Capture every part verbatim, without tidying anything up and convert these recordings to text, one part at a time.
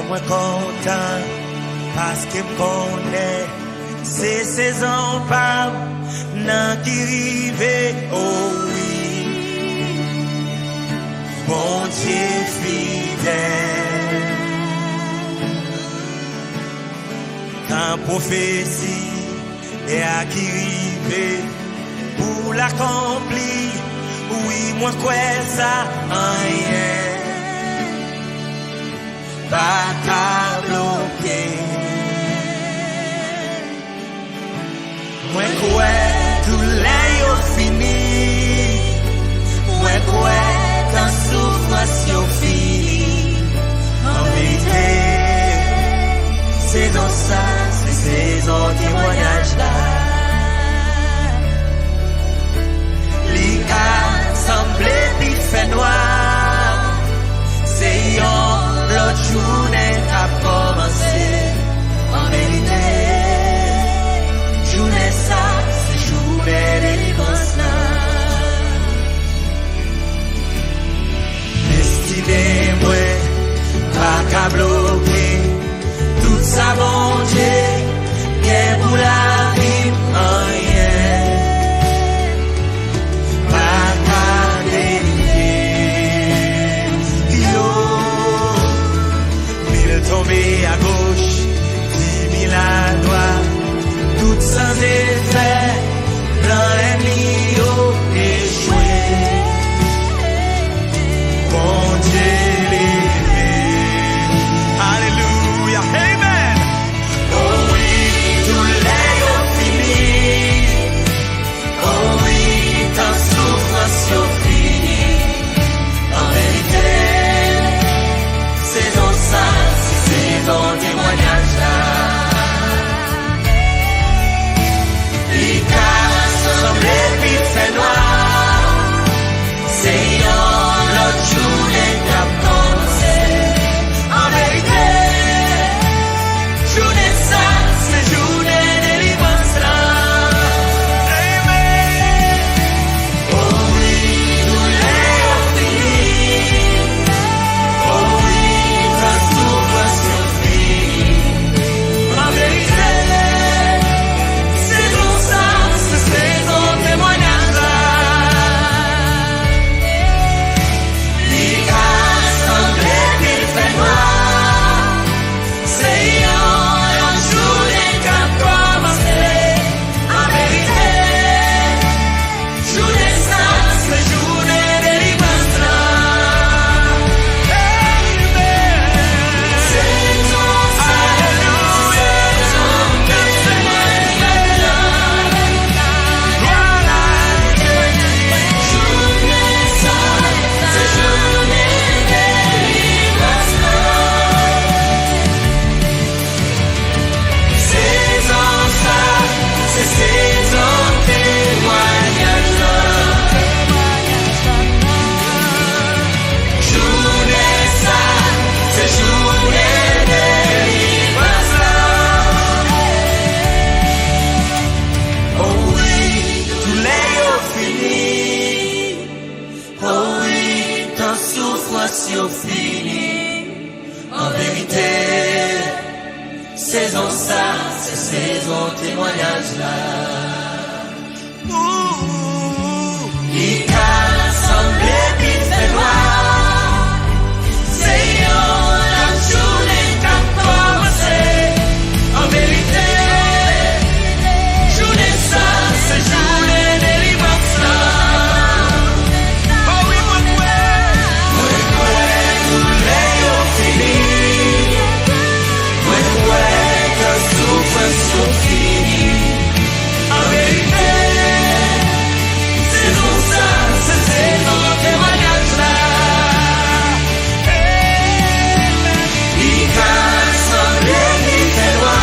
Mwen kontan paske m konnen se sezon pa m nan ki rive, o wi. Bondye fidèl. Tan pwofesi lè a ki rive pou l akonpli. Wi, mwen kwè sa, anyen pa ka bloke. Mwen kwè doulè yo fini. Mwen kwè tan soufrans yo fini. An verite, sezon sa, se sezon temwayaj la. Li ka sanble pi fè nwa, se yon lòt jounen k ap kòmanse. An verite, jounen sa, se jounen delivrans la. Destine mwen pa ka bloke tout sa Bondye gen pou lavi m, anyen pa ka delivre yo. Mil tonbe agoch, di mil adwat, tout san efè, plan ènmi yo echwe. Bondye leve. Alelouya. Amen. O wi, doulè yo fini. O wi, tan soufrans yo fini. An verite, sezon sa, se sezon temwayaj la. Li ka sanble pi fè nwa, se yon lòt jounen k ap kòmanse. An verite, jounen sa, se jounen delivrans la. Amen. O wi, doulè yo fini. O wi, tan soufrans yo fini. An verite, sezon sa, se sezon temwayaj la. Li ka sanble pi fè nwa, se yon lòt jounen k ap kòmanse. An verite, jounen sa, se jounen delivrans la. Amen. Sezon sa, alelouya, se sezon temwayaj la. Glwa a Dye. Jounen sa, se jounen delivrans la. Sezon sa, se sezon temwayaj la. Jounen sa, se jounen delivrans la. O wi, doulè yo fini. O wi, tan soufrans yo fini. An verite, sezon sa, se sezon temwayaj la. Ou, li ka sanble pi fè nwa, se yon lòt jounen k ap kòmanse. An verite, jounen sa, se jounen delivrans la. O wi, mwen kwè. Mwen kwè doulè yo fini. Mwen kwè tan soufrans yo fini. An verite, sezon sa, se sezon temwayaj la. Li ka sanble li fè nwa.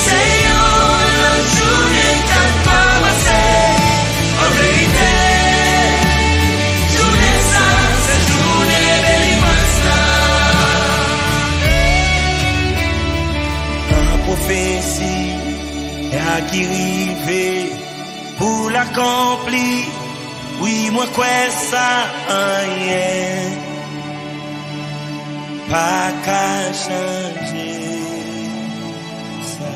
Se yon lòt jounen k ap kòmanse. An verite, jounen sa, se jounen delivrans la. An pwofesi a ki rive pou l akonpli. Wi, mwen kwè sa, anyen Pa ka chanje sa.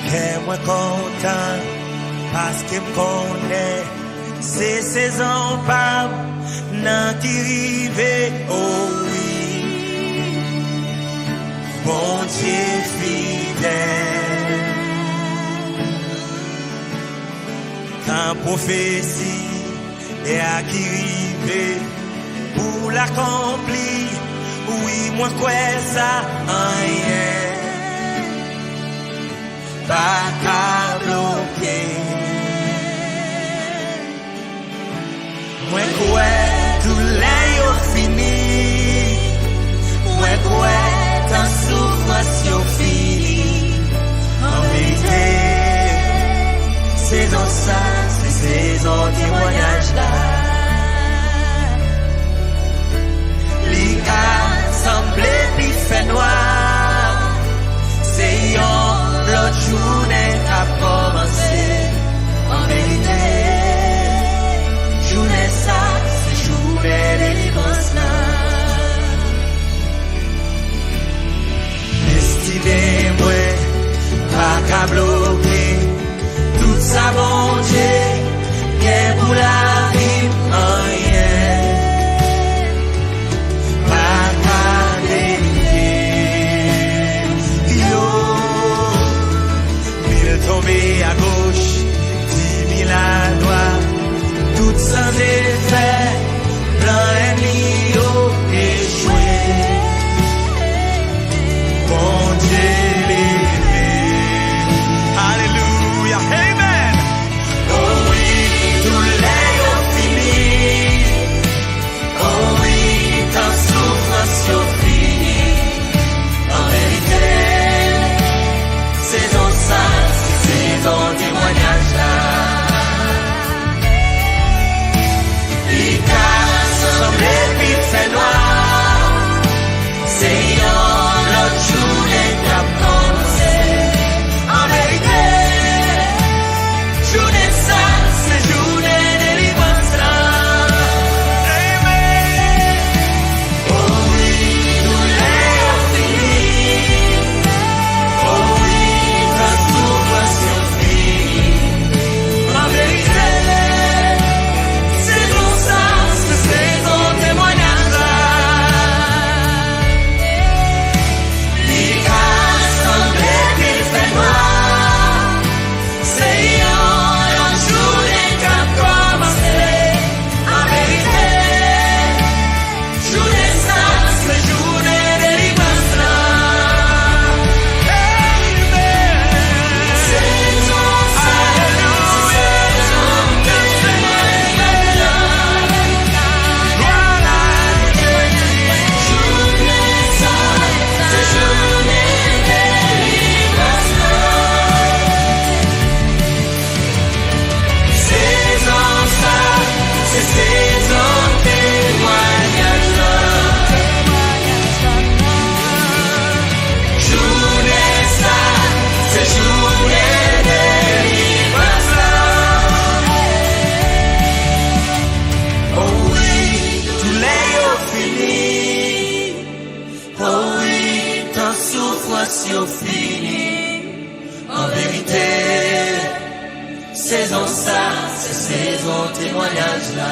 Kè mwen kontan, paske m konnen se sezon pa m nan ki rive, o wi. Bondye fidèl, tan pwofesi a ki rive pou l akonpli, wi, mwen kwè sa, anyen pa ka bloke. Mwen kwè doulè yo fini. Mwen kwè tan soufrans yo fini. An verite, sezon sa, se sezon temwayaj la. Li ka sanble pi fè nwa, se yon lòt jounen k ap kòmanse. An verite, jounen sa, se jounen delivrans la. Destine mwen pa ka bloke. Tout sa Bondye gen pou lavi m, anyen pa ka delivre. Yo, mil tonbe agoch, di mil adwat, tout sanse fè plan ènmi yo echwe. Bondye leve. Alelouya. Amen. O wi, doulè yo fini. O wi, tan soufrans yo fini. An verite, sezon sa, se sezon temwayaj la. Li ka sanble pi fè nwa, se yon lòt jounen k ap kòmanse. An verite, jounen sa, se jounen delivrans la. Amen. O wi, doulè yo fini. O wi, tan soufrans yo fini. An verite, sezon sa, se sezon temwayaj la. Li ka sanble pi fè nwa, se yon lòt jounen k ap kòmanse. An verite, jounen sa, se jounen delivrans la. Amen. Sezon sa, sezon temwayaj la. Glwa a Dye. Jounen sa, se jounen delivrans la. Sezon sa, se sezon temwayaj la. Jounen sa, se jounen delivrans la. O wi, doulè yo fini. O wi, tan soufrans yo fini. An verite, sezon sa, se sezon temwayaj la.